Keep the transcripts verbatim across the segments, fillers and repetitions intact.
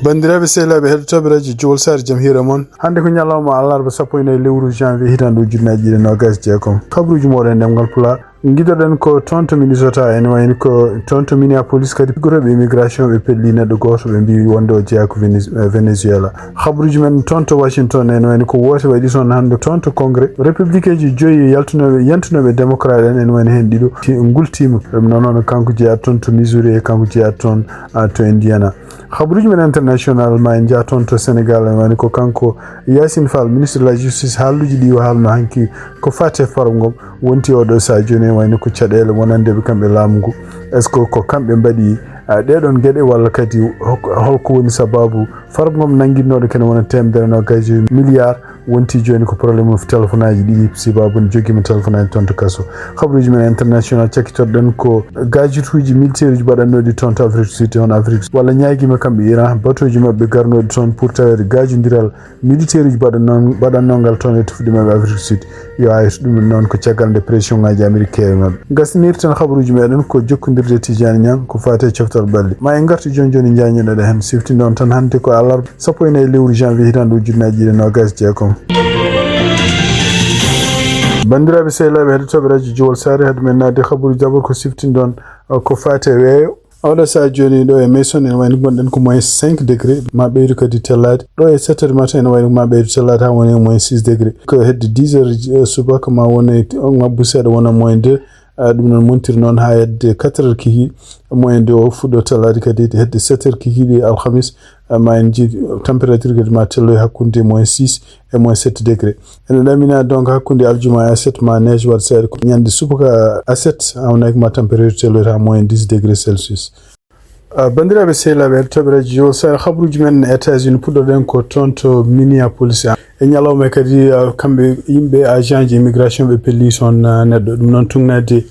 Banndiraaɓe sehilaaɓe heɗotooɓe radio Jowol Saare, jam hiira mon. Hannde ko ñalawma alarba sappo e nayi lewru janvier hitaande ujunnaji ɗiɗi e nogas e jeegom. Kabaruuji mooɗon e ɗemngal Pulaar. Ngidoɗen ko toon to Minnesota, ene wayni ko toon to Minneapolis kadi, liggotooɓe immigration ɓe pelli neɗɗo gooto, ɓe mbi wonde o jeyaa ko Venez-, eh, Venezuela. Habaruuji men toon to Washington, ene wayni ko woote waɗi toon hannde toon to Congrès. Républicain ji joyi yaltunooɓe, yantunooɓe démocrate en, ene wayni heen ɗiɗo ti-, ngultiima. Ɗum noon, noon kanko jeyaa toon to Missouri e kanko jeyaa toon, ah, to Indiana. Habaruuji men international, ma en njah toon to Sénégal, ene wayni ko kanko Yacine Fall, ministre de la justice, haalluuji ɗi o haalno hanki ko faati e fargo ngom. Wonti oɗo sahaa jooni, wayno ko caɗeele wonande ɓe kamɓe laamu ngu. Est-ce que ko kamɓe mbaɗi, ah, ɗeɗon geɗe, walla kadi hok-, holko woni sababu fargo ngom nannginnoɗo kene wona teemedere nogas milliard, wonti jooni ko problème of téléphone aji ɗiɗi, sababu ne jogiima téléphone aji toon to kaso. Habaruuji men international cakkitoɗen ko gaajutuuji militaire uji baɗannoɗi toon to Afrique du Sud, toon Afrique, walla ñaagiima kamɓe Iran, batooji maɓɓe garnoɗi toon pour taweede gaajudiral militaire uji baɗanno-, baɗannongal toon e tufɗe maɓɓe Afrique du Sud. Yo hayso ɗum noon ko caggal nde pression ngaji Amérique keewi maɓɓe. Gasinirten habaruuji meɗen ko jokkondirde Tidiane Niang ko faati e coftal ɓalli. Ma en ngartu jooni jooni njaññoɗen heen, siftindo on tan hannde ko alarba sappo e nayi lewru janvier hitaande ujunnaji ɗiɗi e nogas e jeegom. Banndiraaɓe sehilaaɓe heɗotooɓe radio Jowol Saare, hade men naatde habaruuji, d'abord ko siftindo on, uh, ko faati e weeyo. Oɗo sahaa jooni ɗo e Mason, ene wayno ngonɗen ko moins cinq degré, ma ɓeydu kadi tellaade. Ɗo e sept heures du matin, ene wayno ma ɓeydu tellaade haa woni e moins six degré. Ko hedde dix heures, eh, subaka ma won e ngabbu seeɗa, wona moins deux. Ah, ɗum noon montiri noon haa hedde quatre heures kikiiɗe, moins deux o fuɗɗo tellaade kadi hedde sept heures kikiiɗe alhamis, ah, ma en njii température kadi ma telloy hakkunde moins six e moins sept degré. Ene ɗamina donc hakkunde aljuma e aset ma neige waɗa seeɗa, ko ñande subaka aset, hawnaki ma température telloyta moins dix degré Celsius. Ah, banndiraaɓe sehilaaɓe heɗotooɓe radio Jowol Saare, habaruuji men États-Unis, puɗɗoɗen ko toon to Minneapolis. E ñalawma kadi, ah, kamɓe yimɓe agent ji immigration ɓe pelli toon, ah, neɗɗo. Ɗum noon tugnaade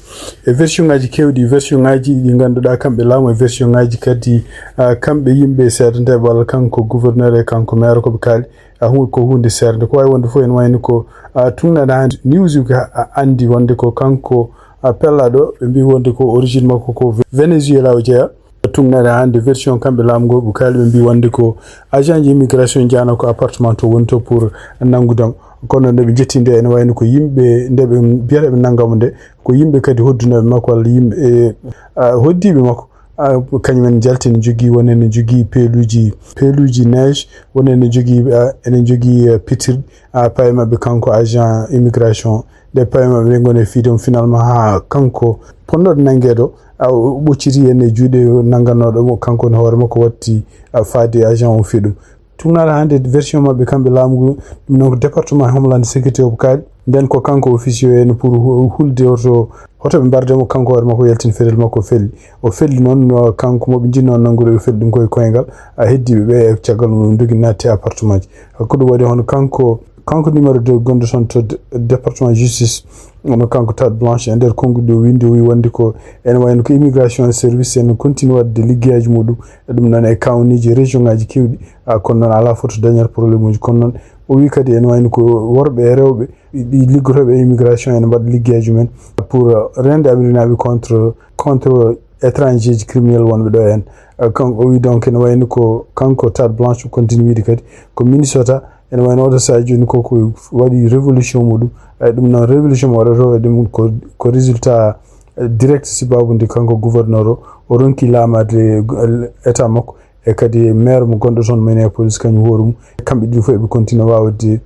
e version ngaji keewɗi, version ngaji ɗi ngannduɗaa kamɓe laamu e version ngaji kadi, ah, kamɓe yimɓe seedanteeɓe walla kanko gouverneur e kanko maire ko ɓe kaali. Ah, hu-, ko huunde seernde. Ko waawi wonde fof ene wayni ko, ah, tugnaade haa news ko a-, anndi wonde ko kanko, ah, pellaɗo, ɓe mbi wonde ko origine makko ko Ve-, Venezuela o jeyaa. Tugnaade hannde version kamɓe laamu ngu, ɓe kaali ɓe mbi wonde ko agent ji immigration jeyano ko appartement to woni to pour nanngudemo. Kono nde ɓe njetti nde ene wayno ko yimɓe, nde ɓe mbiyata ɓe nanngamo nde, ko yimɓe kadi hoddunooɓe makko walla yimɓe, eh, ah, hoddiiɓe makko. Ah, kañum en njalti, ene njogii, won ene njogii peeluuji, peeluuji neige, won ene njogii, ah, ene njogii, eh, pitirɗi, ah, paye maɓɓe kanko agent immigration. Ɗe paye maɓɓe ɗe ngoni e fiidom finalement haa kanko ponnoɗo nanngeeɗo, ah, o ɓocciti en e juuɗe nannganooɗo mo, kanko woni hoore makko watti, ah, faade agent on fii ɗum. Tugnaade hannde version maɓɓe kamɓe laamu ngu, ɗum noon ko département Homeland Security o kaali. Nden ko kanko officier en pour hu-, hulde oto, hoto ɓe mbarde mo, kanko hoore makko yaltin fetel makko felli. O felli noon, no kanko mo ɓe njinno nanngude, o felli ɗum koye koyngal. A heddiiɓe ɓe e caggal mum ndogi naatti e appartement ji. Ko ɗum waɗi hono kanko, kanko numéro deux gonɗo toon to dé-, département justice, hono kanko Todd Blanche e nder konnguɗi o winndi, o wi wonde ko ene wayno ko immigration service ene continue waɗde liggeyaaji muɗum. E ɗum noon e kawniiji région ngaji keewɗi, ah, kono noon alaa fof to dañata problème uji. Kono noon o wi kadi ene wayno ko worɓe e rewɓe ɗi liggotooɓe e immigration ene mbaɗa liggeyaaji mumen pour, euh, rende Ameriknaaɓe contre, contre étranger ji criminel wonɓe ɗo en. Euh, kanko o wi donc ene wayno ko kanko Todd Blanche o continue wiide kadi ko Minnesota ene wayno oɗo sahaa jooni ko, ko waɗi révolution muɗum. E ɗum noon révolution mo waɗata o, e ɗum ko, ko résultat, euh, direct sababu nde kanko gouverneur o, o ronki laamaade, euh, état makko. E kadi maire mo gonɗo toon Minneapolis, kañum hoore mum, kamɓe ɗiɗo fof eɓe continue waawde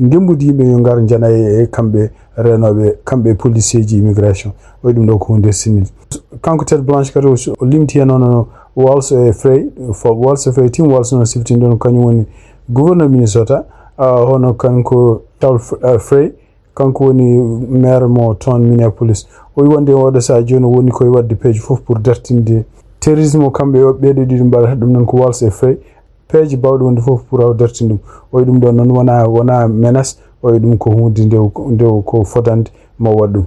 ngemmbude yimɓe yo ngar njana e, e kamɓe reenooɓe, kamɓe policier ji immigration. O wi ɗum ɗo ko huunde sinil. Kanko Todd Blanche kadi o, o limti heen hono Walz e Frey, fo-, Walz e Frey, Tim Walz no siftin ɗon, kañum woni gouverneur Minnesota, ah, hono kanko Charles F-, ah, Frey, kanko woni maire mo toon Minneapolis. O wi wonde oɗo sahaa jooni o woni koye waɗde peeje fof pour dartinde terrorisme o, kamɓe o, ɓeeɗo ɗiɗo mbaɗata ɗum noon ko Walz e Frey. Peeje baawɗe wonde fof pour o dartinde ɗum. O wi ɗum ɗo noon wona, wona menace, o wi ɗum ko huunde nde, nde ko fodande mo waɗ ɗum.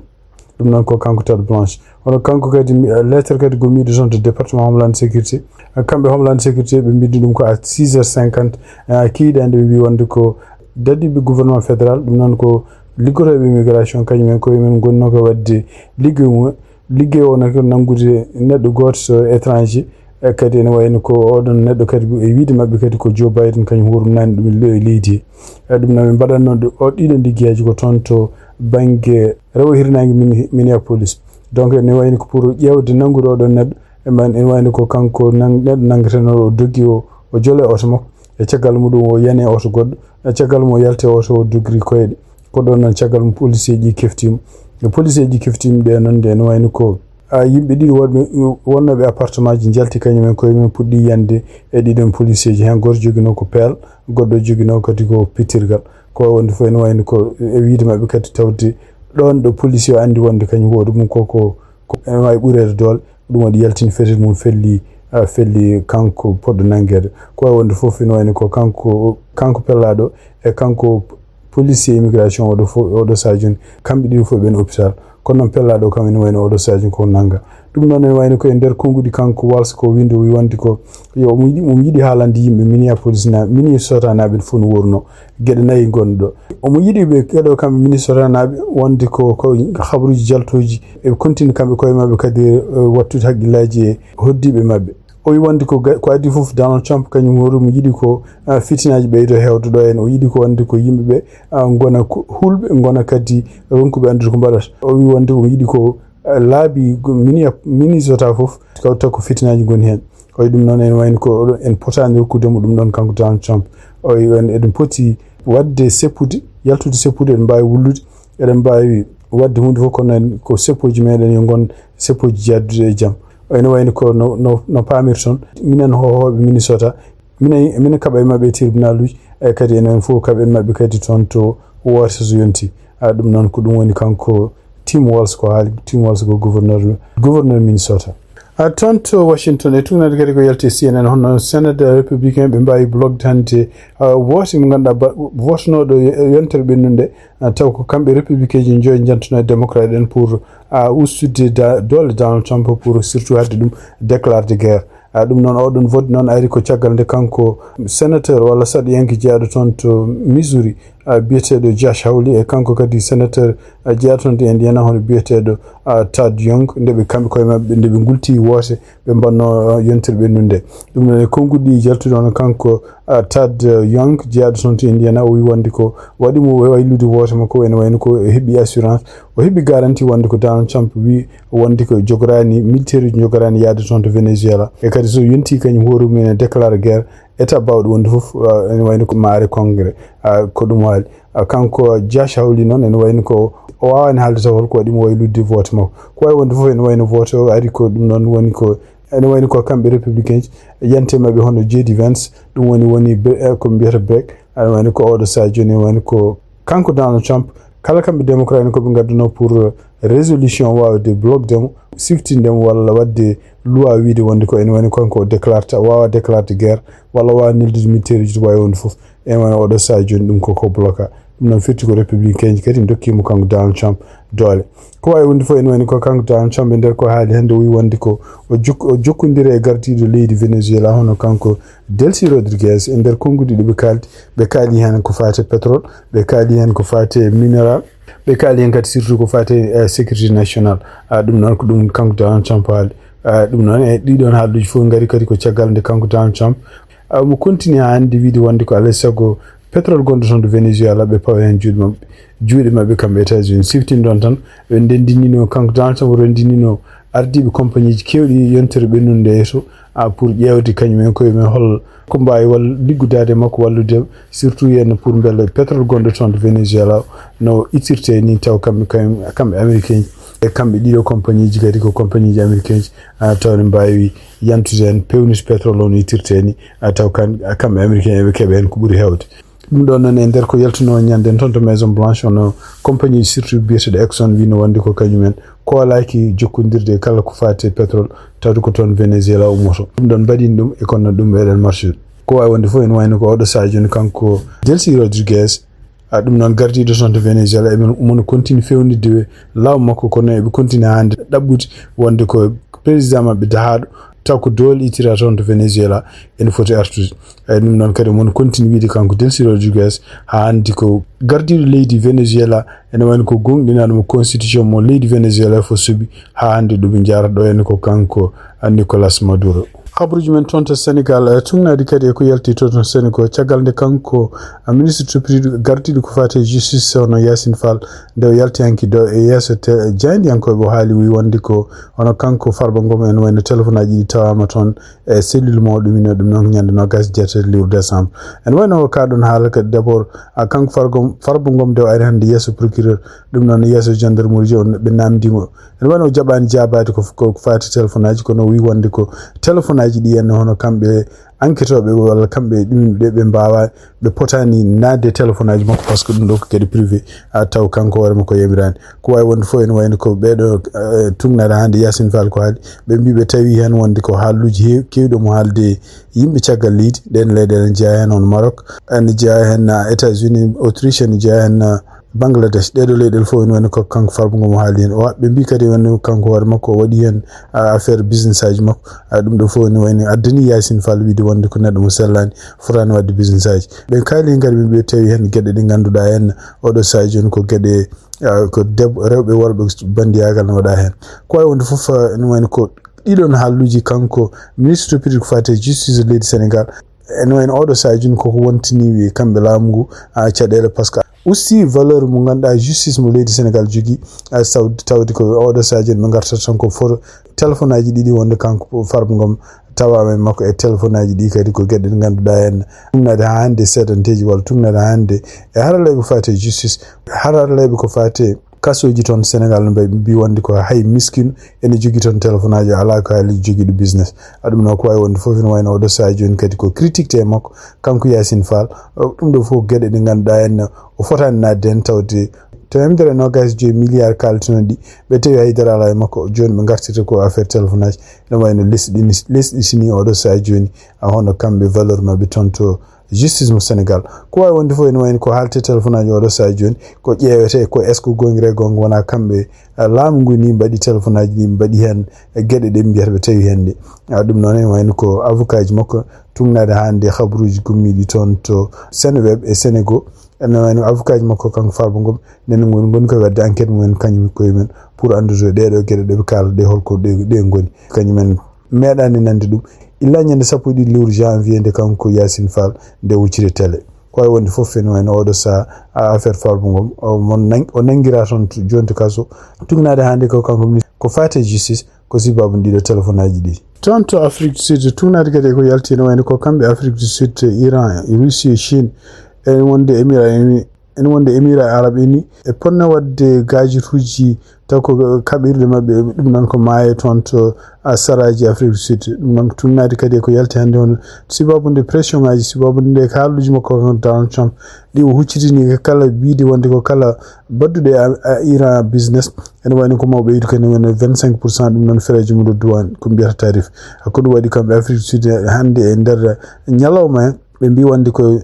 Ɗum noon ko kanko Todd Blanche. Hono kanko kadi, mi-, lettre kadi gommiiɗo toon to département Homeland Sécurité. Kamɓe Homeland Sécurité ɓe mbindi ɗum ko à six heures cinquante, ah, kiiɗe ande ɓe mbi wonde ko daɗiiɓe gouvernement fédéral, ɗum noon ko liggotooɓe immigration, kañum en koye mum ngonnoo ko waɗde liggey mum. Liggey o no ko nanngude neɗɗo gooto so étranger, E kadi ene wayno ko oɗon neɗɗo kadi e wiide maɓɓe kadi ko Joe Biden kañum hurum nani ɗum le-, leydi. E ɗum noon ɓe mbaɗatno ɗo-, o ɗiɗo ndiggiyaji ko toon to bannge rewo hirnaange Mini-, Minneapolis. Donc ene wayno ko pour ƴeewde nanngude oɗon neɗɗo, e man ene wayno ko kanko nan-, neɗɗo nanngeteno o doggi o, o jole oto makko. E caggal muɗum o yani oto goɗɗo. E caggal mo yalte oto o dogri koyɗe. Ko ɗon noon caggal mo policier ji keftima. E policier ji keftima ɓe noon nde ene wayno ko a, yimɓe ɗiɗi wonɓe, wonnooɓe appartement ji njalti kañum en koye mum puɗɗi yande e ɗiɗon policier ji. Heen gooto joginoo ko peel, goɗɗo joginoo kadi ko pittirgal. Ko wayi wonde fof ene wayno ko e wiide maɓɓe kadi tawde ɗoon ɗo policier o anndi wonde kañum hoore mum ko, ko, ko ene waawi ɓureede doole. Ɗum waɗi yaltini fetel mum felli, a, felli kanko poɗɗo nanngeede. Ko wayi wonde fof ene wayno ko kanko, kanko pellaaɗo e kanko policier immigration oɗo fof, oɗo sadio ni, kamɓe ɗiɗo fof ɓen hôpital. Kono noon pellaaɗo kam ene wayno oɗo sadio ko nannga. Ɗum noon ene wayno ko e nder konnguɗi kanko Walz ko windi o wi wonde ko yo omo yiɗi, omo yiɗi haalande yimɓe Minneapolis na, Minnesota naaɓe fof no worno. Geɗe nayi ngonɗo. Omo yiɗi ɓe geɗo kamɓe Minnesota naaɓe wonde ko, ko habaruuji jaltooji. Eɓe continue kamɓe koye maɓɓe kadi, eh, wattude hakkillaaji e hoddiiɓe maɓɓe. O wi wonde ko ga-, ko adii fof Donald Trump kañum hoore mum yiɗi ko, ah, fitinaaji ɓeydo heewde ɗo en. O yiɗi ko wonde ko yimɓe ɓe, ah, ngona ko hulɓe, ngona kadi ronkuɓe anndude ko mbaɗata. O wi wonde omo yiɗi ko, ah, laabi go-, Minneap-, Minnesota fof, taw, taw ko fitinaaji ngoni heen. O wi ɗum noon ene wayno ko oɗo, en potaani rokkude mo ɗum ɗoon kanko Donald Trump. O wi en, eɗen poti waɗde seppude, yaltude seppude, eɗen mbaawi wullude, eɗen mbaawi waɗde huunde fof, kono en ko seppooji meɗen yo ngon seppooji jaddude e jam. Ene wayno ko no, no, no paamirton, minen hohooɓe Minnesota, minen, minen kaɓa e maɓɓe e tribunaluuji, e kadi enen fof kaɓen maɓɓe kadi toon to woote so yonti. A, ɗum noon ko ɗum woni kanko Tim Walz ko haali, Tim Walz ko gouverneur, gouverneur Minnesota. A, toon to Washington, e tuugnade kadi ko yalti e C N N, hono sénateur républicain ɓe mbaawi blogde hannde, a, woote mo ngannduɗaa ba-, wootenooɗo yo-, yontere ɓennunde, a, taw ko kamɓe républicain ji joyi njantuno e démocrate en pour, a, ustude da-, doole Donald Trump pour surtout haɗde ɗum déclarde guerre. A, ɗum noon, oɗon vote noon ari ko caggal nde kanko sénateur walla saɗiyanke jeyaaɗo toon to Missouri, a, biyeteeɗo Josh Hawley, e kanko kadi sénateur, a, jeyaaɗo toon to Indiana, hono biyeteeɗo, a, Todd Young, nde ɓe kamɓe koye maɓɓe, nde ɓe ngulti woote, ɓe mbanno, a, yontere ɓennunde. Ɗum noon e konnguɗi jaltuɗo hono kanko, a, Todd Young, jeyaaɗo toon to Indiana, o wi wonde ko waɗi mo waylude woote makko, ene wayno ko heɓi assurance, o heɓi garantie wonde ko Donald Trump wi wonde ko jogoraani, militaire uji jogoraani yaade toon to Venezuela. E kadi so yonti kañum hoore mum ene déclare guerre, état baawɗo wonde fof, uh, ene wayno ko maare congrès, uh, ko ɗum haali. Uh, kanko Josh Hawley noon ene wayno ko o waawaani haalde taw holko waɗi mo wayludde vote makko. Ko wawi wonde fof ene wayno vote o ari ko ɗum noon woni ko, ene wayno ko kamɓe républicain ji, yante maɓɓe hono J D Vance, ɗum woni, woni bre-, eh, ko mbiyata break, ene wayno ko oɗo saha jooni, ene wayno ko kanko Donald Trump, kala kamɓe démocrate en ko ɓe ngadduno pour, euh, résolution wawde blogde mo, siftinde mo walla wadde loi wiide wonde ko ene wayno kanko o déclarte, wawa déclarte guerre, walla wawa neldude militaire uji to wawi wonde fof. Ene wayno oɗo saha jooni ɗum ko, ko bloqué. Ɗum noon firti ko républicain ji kadi dokkimo kanko Donald Trump doole. Ko wawi wonde fof ene wayno ko kanko Donald Trump e nder ko haali hannde o wi wonde ko o jokk-, o jokkondira e gardiɗo leydi Venezuela hono kanko Delcy Rodriguez e nder konnguɗi ɗi ɓe kaldi. Ɓe kaali heen ko faati e pétrole, ɓe kaali heen ko faati e minéral, ɓe kaali heen kadi surtout ko faati e, eh, sécurité nationale. Ah, ɗum noon ko ɗum kanko Donald Trump haali. Ah, ɗum noon e ɗiɗon haalduuji fof ngari kadi ko caggal nde kanko Donald Trump, ah, mo continue haa hannde wiide wonde ko alaa e sago pétrole gonɗo toon to Venezuela ɓe pawa heen juuɗe maɓɓe, juuɗe maɓɓe kamɓe États-Unis. Siftinde ɗon tan, ɓe ndenndinino, kanko Donald Trump renndinino ardiiɓe compagnie ji keewɗi yontere ɓennunde yeeso, a, pour ƴeewde kañum en koye men hol ko mbaawi wall-, liggodaade e makko, wallude surtout yen pour mbele pétrole gonɗo toon to Venezuela o no ittirte ni, taw kamɓe, kamɓe, kamɓe américain ji e kamɓe ɗiɗo compagnie ji kadi ko compagnie ji américain ji, a, taw ne mbaawi yantude heen pewnude pétrole o no ittirte ni, a, taw kan-, a, kamɓe américain eɓe keɓa heen ko ɓuri heewde. Ɗum ɗon noon e nder ko yaltunoo ñande en toon to Maison Blanche, hono compagnie surtout biyeteeɗo Exxon wino wonde ko kañum en koolaaki jokkondirde e kala ko faati e pétrole, tawde ko toon Venezuela ummoto. Ɗum ɗon mbaɗin ɗum e kono ɗum eɗen marsude. Ko wawi wonde fof ene wayno ko oɗo saha jooni kanko Delcy Rodriguez, a, ɗum noon gardiiɗo toon to Venezuela, e men, omo continue fewnitde laamu makko, kono eɓe continue hannde ɗaɓɓude wonde ko président maɓɓe dahaaɗo, taw ko doole ittira toon to Venezuela ene foti artude. Eyi, ɗum noon kadi omo continue wiide kanko Delcy Rodriguez, haa hannde ko gardiiɗo leydi Venezuela, ene wayno ko gonɗinaaɗo mo constitution mo leydi Venezuela fof suɓi, haa hannde ɗo ɓe njaarata ɗo henne ko kanko, a, Nicolas Maduro. Habaruuji men toon to Senegal, eh, tugnaade kadi e ko yalti to, to Senegal, caggal nde kanko, ah, ministre toppidiiɗo gardiiɗo ko faati e justice, hono Yacine Fall, nde o yalti hanki ɗo e yeeso te-, jaayndiyankooɓe, o haali, wi wonde ko hono kanko Farba Ngom, en wayno téléphone aji ɗi tawaama toon e cellule mo, ɗum ino, ɗum noon ko ñande noogaas e jeetati lewru décembre. En wayno ko kaɗon haala kadi d'abord, ah, kanko Farba Ngom, Farba Ngom nde o ari hannde yeeso procureur, ɗum noon yeeso gendarmerie, on ɓe namdi mo. Ene wano o jaɓaani jaabaade ko, ko faati téléphone aji, kono o wi wonde ko téléphone aji ɗi, en hono kamɓe enquêtooɓe walla kamɓe ɗum ɓe, ɓe mbaawa, ɓe potaani naatde téléphone aji makko, par ce que ɗum ɗo ko geɗe privé, a taw kanko hoore makko yamiraani. Ko waawi wonde fof ene wayno ko ɓeeɗo, eh, tugnaade hannde Yacine Fall ko haali, ɓe mbii ɓe tawi heen wonde ko haalluuji heew-, keewɗi mo haalde e yimɓe caggal leydi, ɗeen leyɗeele ene jeyaa heen hono Maroc, ene jeyaa heen, ah, États-Unis, Autriche, ene jeyaa heen, ah, Bangladesh. Ɗeeɗo leyɗeele fof ene wayno ko kanko Farba Ngom o haali heen. O, ɓe mbii kadi wonde kanko hoore makko o waɗi heen, ah, affaire business aji makko. Ah, ɗum ɗo fof ene wayno addani Yacine Fall wiide wonde ko neɗɗo mo sellaani, fotaani waɗde business aji. Ɓe kaali heen kadi, ɓe mbii tawi heen geɗe ɗe ngannduɗaa heen oɗo sahaa jooni ko geɗe, ah, ko deb-, rewɓe worɓe bandiyaagal no waɗa heen. Ko waawi wonde fof, ah, ene wayno ko ɗiɗon haalluuji kanko ministre public faati e justice leydi Senegal. Ene wayno oɗo sahaa jooni koko wontini kamɓe laamu ngu, ah, caɗeele, par ce que usti valeur mo ngannduɗaa justice mo leydi Senegal jogii, ah, saw-, tawde ko oɗo sahaa jooni ɓe ngartata tan ko foto téléphone aji ɗiɗi wonde kanko Farba Ngom tawaama e makko e téléphone aji ɗi kadi ko geɗe ɗe ngannduɗaa heen tugnaade haa hannde seedanteeji walla tugnaade haa hannde e haralleeɓe ko faati e justice, haralleeɓe ko faati e kasooji toon Senegal no mbayi, mbi wonde ko hay miskin ene jogii toon téléphone aji, alaa ko haali jogii ɗo business. A ɗum noon ko waawi wonde fof ene wayno oɗo sahaa jooni kadi ko critiquete e makko, kanko Yacine Fall. O, ɗum ɗo fof geɗe ɗe ngannduɗaa en o fotaani naatde heen tawde teemedere e noogaas e joyi milliard kaaltino ɗi, ɓe tawi haydara alaa e makko, jooni ɓe ngartirta ko affaire téléphone aji. Ene wayno lesɗi ni, lesɗi sini oɗo sahaa jooni, a hono kamɓe valeur maɓɓe toon to justice mo Senegal. Ko waawi wonde fof ene wayno ko haalte téléphone aji oɗo sahaa jooni, ko ƴeewete ko est-ce que goonga e goonga wonaa kamɓe, eh, laamu ngu ni mbaɗi téléphone aji ɗi, mbaɗi heen, eh, geɗe ɗe mbiyata ɓe tawi heen ɗe. Ah, ɗum noon ene wayno ko avocat ji makko tugnaade hannde habaruuji gummiiɗi toon to Seneweb e Senego. Ene wayno avocat ji makko kanko Farba Ngom, nen ngoni, ngoni ko waɗde enquête mumen kañum koye men pour anndude ɗeeɗo geɗe ɗe ɓe kaala ɗe holko ɗe, ɗe ngoni. Kañumen meeɗaani nande ɗum. Illa ñande sappo e ɗiɗi lewru janvier nde kanko Yacine Fall nde wucciri télé. Ko waawi wonde fof ene wayno oɗo sahaa, a, affaire Farba Ngom, o, mon nang-, o nanngiraa toon to, jooni to kaso. Tugnaade hannde ko kanko mi-, ko faati e justice, ko sababu ɗiɗo téléphone aji ɗi. Toon to Afrique du Sud, tugnaade kadi e ko yalti ene wayno ko kamɓe Afrique du Sud, Iran, Russie, Chine, e wonde Émirats Unis, ene wonde Émirats Arabes Unis, e ponno waɗde gaajutuuji taw ko kaɓirɗe maɓɓe, ɗum noon ko maayo toon to, a, saraaji Afrique du Sud. Ɗum noon ko tugnaade kadi e ko yalti hannde hono sababu nde pression ngaji, sababu nde ko haalluuji makko kanko Donald Trump ɗi o huccitini kala wiide wonde ko kala badduɗo e a, a Iran business, ene wayno ko mawɓe yiɗi ko ene wayno vingt-cinq pour cent, ɗum noon fereejo mum ɗo duwaan ko mbiyata tarif. Ko ɗum waɗi kamɓe Afrique du Sud hannde e nder ñalawma he, ɓe mbi wonde ko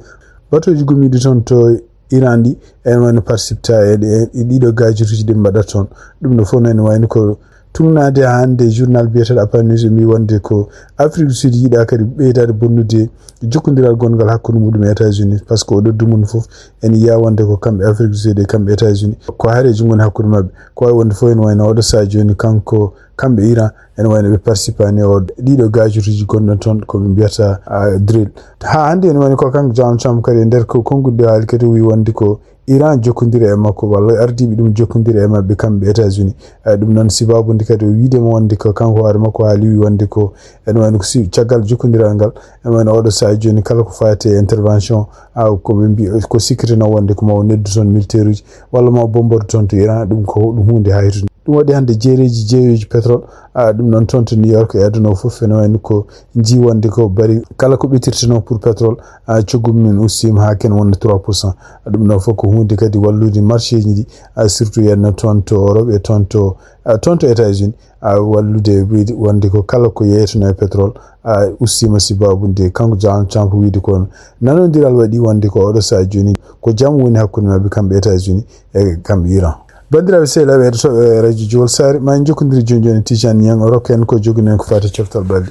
batooji gummiiɗi toon to Iran ɗi, ene wayno participta e ɗe, e ɗiɗo gaajutuuji ɗi mbaɗata toon. Ɗum ɗo fof noon ene wayno ko tugnaade hannde journal biyeteeɗo Apa News mbi wonde ko Afrique du Sud yiɗaa kadi ɓeydaade bonnude jokkondiral gonngal hakkunde muɗum e États-Unis, par ce que o ɗo dumunde fof ene yiya wonde ko kamɓe Afrique du Sud e kamɓe États-Unis ko haareeji ngoni hakkunde maɓɓe. Ko waawi wonde fof ene wayno oɗo sahaa jooni kanko, kamɓe Iran, ene wayno ɓe participani o ɗiɗo gaajutuuji gonɗon toon ko ɓe mbiyata, a, drill. Haa hannde ene wayno ko kanko Donald Trump kadi e nder ko konnguɗi ɗo haali kadi o wi wonde ko Iran jokkondira e makko walla ardiiɓe ɗum jokkondira e maɓɓe kamɓe États-Unis. Ay, ɗum noon sababu nde kadi o wiide mo wonde ko kanko hoore makko haali wi wonde ko ene wayno ko si caggal jokkondiral ngal, ene wayno oɗo sahaa jooni kala ko faati e intervention, a, ko ɓe mbi, ko sikkiteno wonde ko ma o neddu toon militaire uji walla ma o bombarde toon to Iran, ɗum ko ɗum huunde haytunde. Ɗum waɗi hannde jeereeji jeeyoji pétrole, a, ɗum noon toon to New York e aduna o fof ene wayno ko nji wonde ko bari kala ko ɓetirteno pour pétrole, a, coggu mum ustiima haa ken wonde trois pour cent. A, ɗum ɗo fof ko huunde kadi wallude marché ji ɗi, a, surtout yenno toon to Europe e toon to, a, toon to États-Unis, a, wallude wiyde wonde ko kala ko yeeyeteno e pétrole, a, ustiima sababu nde kanko Donald Trump wiyde ko nanondiral waɗi wonde ko oɗo sahaa jooni ko jam woni hakkunde maɓɓe kamɓe États-Unis e kamɓe Iran. Banndiraaɓe sehilaaɓe heɗotooɓe Radio Jowol Saare, ma en njokkondir jooni jooni Tijani Ñang o rokka en ko joginɗen ko faati e coftal ɓalli.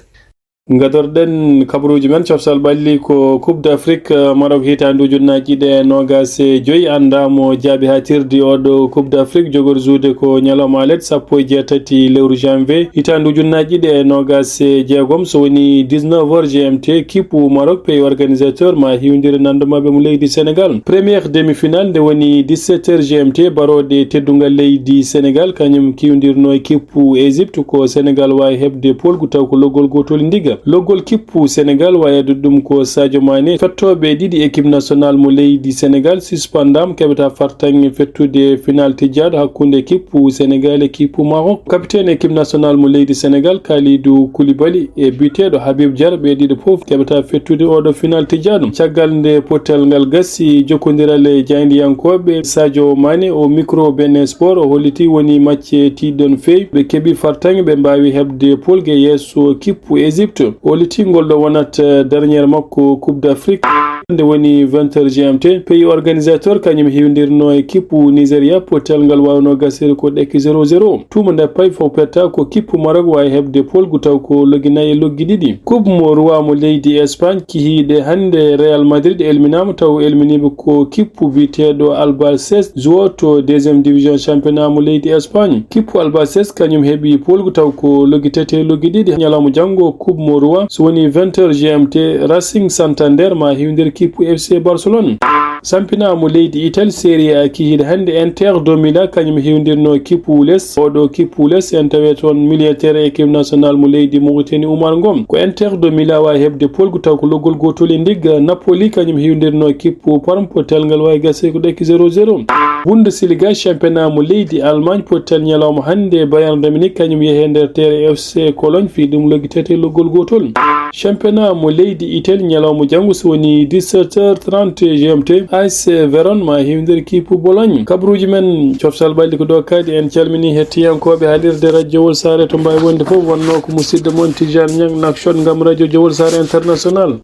Gadorɗen kabaruuji men, coftal ɓalli ko Coupe d'Afrique, eh, Maroc hitaande ujunnaaji ɗiɗi e noogaas e joy. Anndaa mo jaabi haa tirdi oɗo Coupe d'Afrique, jogorzuude ko ñalawma alet sappo e jeetati lewru janvier hitaande ujunnaaji ɗiɗi e noogaas e jeegom, so woni dix-neuf heures G M T, kippu Maroc, pays organisateur, ma hiwndire nanndu maɓɓe mo leydi Sénégal. Première demi-finale nde woni dix-sept heures G M T, barooɗe teddungal leydi Sénégal, kañum kiwdirno e kippu Égypte, ko Sénégal waawi heɓde poolgu taw ko loggol gootol ndiga. Loggol kippu Sénégal waawi addude ɗum ko Sadio Mané. Fettooɓe ɗiɗi équipe nationale mo leydi Sénégal suspendaama, keɓata fartaŋŋe fettude final tijjaaɗo hakkunde kippu Sénégal e kippu Maroc. Capitaine équipe nationale mo leydi Sénégal, Kalidou Koulibaly, e biteeɗo Habib Diarra, ɓe ɗiɗo fof keɓata fettude oɗo final tijjaaɗo. Caggal nde pottal ngal gasi, jokkondiral e jaayndiyankooɓe, Sadio Mané o micro Bene Sport o holliti woni macce tiiɗɗon feewi. Ɓe keɓi fartaŋŋe, ɓe mbaawi heɓde poolgu yeeso kippu Égypte. O holliti ngol ɗo wonat, eh, dernière makko Coupe d'Afrique. Nde woni vingt heures G M T, pays organisateur kañum hiwdirno e kippu Nigeria, pottal ngal waawno gasiri ko ɗekki zéro zéro. Tuuma nde payi fof petta ko kippu Maroc waawi heɓde poolgu taw ko loggi nayi e loggi ɗiɗi. Coupe mo roi mo leydi Espagne kihiiɗe hannde, Real Madrid elminaama taw elminiiɓe ko kippu biyeteeɗo Albacete, joueur to deuxième division championnat mo leydi Espagne. Kippu Albacete kañum heɓi poolgu taw ko loggi tati e loggi ɗiɗi. Ñalawma janngo Coupe mo roi, so woni vingt heures G M T, Racing Santander ma hiwdir kippu F C Barcelone. Sampina mo leydi Italie, Serie A kihiiɗe hannde, Inter do Milan kañum hiwdirno kippu les. Oɗo kippu les en tawe toon milieu terrain équipe nationale mo leydi Mauritanie, Oumar Ngom. Ko Inter do Milan waawi heɓde poolgu taw ko loggol gootol e ndigga. Napoli kañum hiwdirno kippu Parme, pottal ngal waawi gasde ko ɗekki zéro zéro. Bundesliga, championnat mo leydi Allemagne, pottal ñalawma hannde, Bayern de Munich kañum yehi e nder terrain F C Cologne, fii ɗum loggi tati e loggol gootol. Championnat mo leydi Italie, ñalawma janngo so woni dix-sept heures trente G M T, A S Verona ma hiwdir kippu Bologne. Kabaruuji men coftal ɓalli ko ɗo kadi, en calmini hettiyankooɓe haalirde Radio Jowol Saare to mbaawi wonde fof, wonnoo ko musidɗo mon Tijaan Ñang Nakshot ngam Radio Jowol Saare International.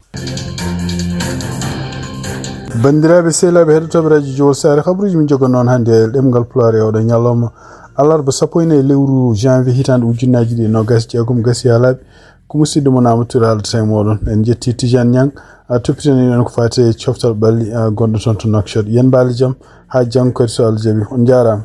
Banndiraaɓe sehilaaɓe heɗotooɓe Radio Jowol Saare, kabaruuji min jogo noon hannde e ɗemngal Pulaar e oɗo ñalawma alarba sappo e nayi lewru janvier hitaande ujunnaaji ɗiɗi e noogaas e jeegom gasi haa laaɓi. Ko musidɗo mon Amadou Touré haaldatee e mooɗon. En njetti Tijaan Ñang, a toppitani en ko faati e coftal ɓalli, a, gonɗo toon to Nouakchott. Yen mbaali jam, haa janngo kadi so Allah jaɓi. On njaaraama.